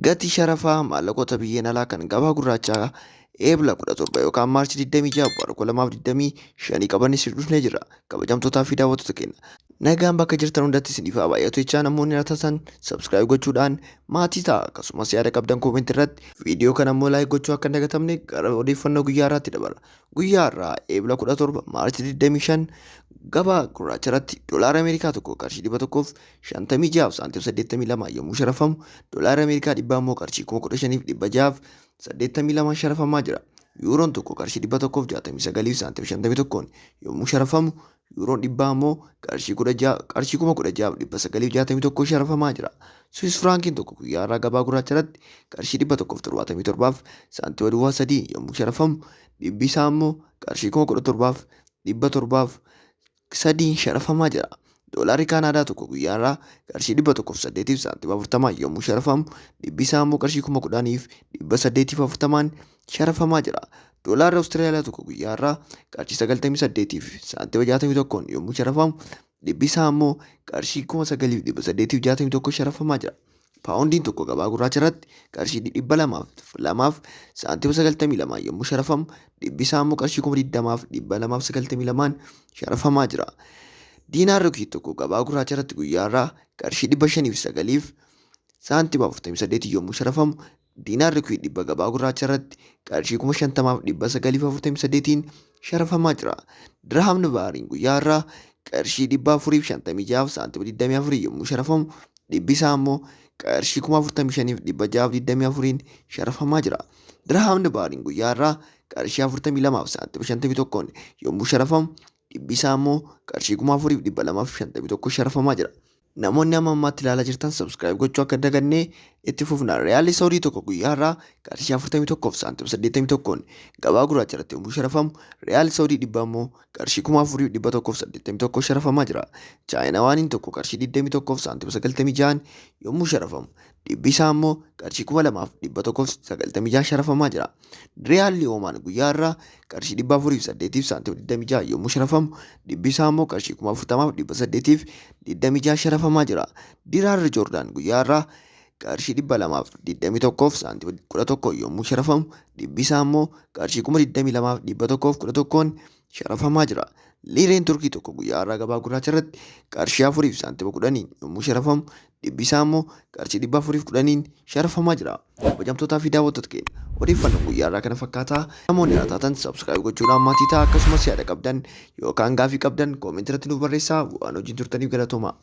Gatii sharafaa maallaqoota biyyeen alaa kan gabaa gurraachaa Eebla 17 yookaan Maarchi 26 bara 2025 qabanne si dhufnee jira. Kabajamtootaa fi daawwattoota keenya. Nagaan bakka jirtan hundatti isiniif haa baay'atu jechaa, namoonni taatan subscribe gochuudhaan maatii ta'a. Akkasumas yaada qabdan comment irratti, viidiyoo kana immoo like gochuu akka hin dagatamne. Gara odeeffannoo guyyaa har'aatti dabarra. Guyyaa har'aa Eebla 17 Maarchi 25 gabaa gurraacha irratti doolaara Ameerikaa tokko qarshii 156 saantima 82 yommuu sharafamu, doolaara Ameerikaa 100 immoo qarshii 15,682 sharafamaa jira. Yuuroon tokko qarshii 169 saantima 51 yommuu sharafamu, yuuroon 100 immoo qarshii 16 qarshii 16,961 sharafamaa jira. Swiss firaankiin tokko guyyaa har'aa gabaa gurraacha irratti qarshii 177 saantima duwwaa 3 yommuu sharafamu, dhibbi isaa immoo qarshii 17,703 sharafamaa jira. Doolaarri Kaanaadaa tokko guyyaa har'aa qarshii 108 saantima 40 yommuu sharafamu, dhibbi isaa immoo qarshii 10,840 sharafamaa jira. Doolaarri Awustiraaliyaa tokko guyyaa har'aa qarshii 98 saantima 61 yommuu sharafamu, dhibbi isaa immoo qarshii 9,861 sharafamaa jira. Paawundiin tokko gabaa gurraacha irratti qarshii 202 saantima 92 yommuu sharafamu, dhibbi isaa immoo qarshii 20,292 sharafamaa jira. Diinaarri Kuweet tokko gabaa gurraacha irratti guyyaa har'aa qarshii 509 saantima 48 yommuu sharafamu, diinaarri Kuweet 100 gabaa gurraacha irratti qarshii 50,948 sharafamaa jira. Dirhamni Baariin guyyaa har'aa qarshii 456 saantima 24 yommuu sharafamu, dhibbi isaa immoo qarshii 45,624 sharafamaa jira. Dirhamni Baariin guyyaa har'aa qarshii 42 saantima 51 yommuu sharafamu, dhibbi isaa immoo qarshii 4,251 sharafamaa jira. Namoonni amma ammaatti ilaalaa jirtan subscribe gochuu akka hin dagannee itti fufna. Riyaalli Saudii tokko guyyaa har'aa qarshii 41 saantima 81 gabaa gurraacha irratti yommuu sharafamu, Riyaalli Saudii 100 immoo qarshii 4,181 sharafamaa jira. Chaayinaa tokko qarshii 21 saantima 96 yommuu sharafamu, dhibbi isaa immoo qarshii 2,196 sharafamaa jira. Riyaalli Oomaan guyyaa har'aa qarshii 408 saantima 26 yommuu sharafamu, dhibbi isaa immoo qarshii 40,826 sharafamaa jira. Diraarri Joordaan guyyaa har'aa qarshii 221 saantima 11 yommuu sharafamu, dhibbi isaa immoo qarshii 22,111 sharafamaa jira. Liireen Turkii tokko guyyaa har'aa gabaa gurraacha irratti qarshii 4 saantima 10 yommuu sharafamu, dhibbi isaa immoo qarshii 410 sharafamaa jira. Kabajamtootaa fi daawwattoota keenya, odeeffannoon guyyaa har'aa kana fakkaataa. Namoonni irraa taatan subscribe gochuudhaan maatii ta'a. Akkasumas yaada qabdan yookaan gaafii qabdan comment irratti nuuf barreessaa. Waan wajjin turtaniif galatoomaa.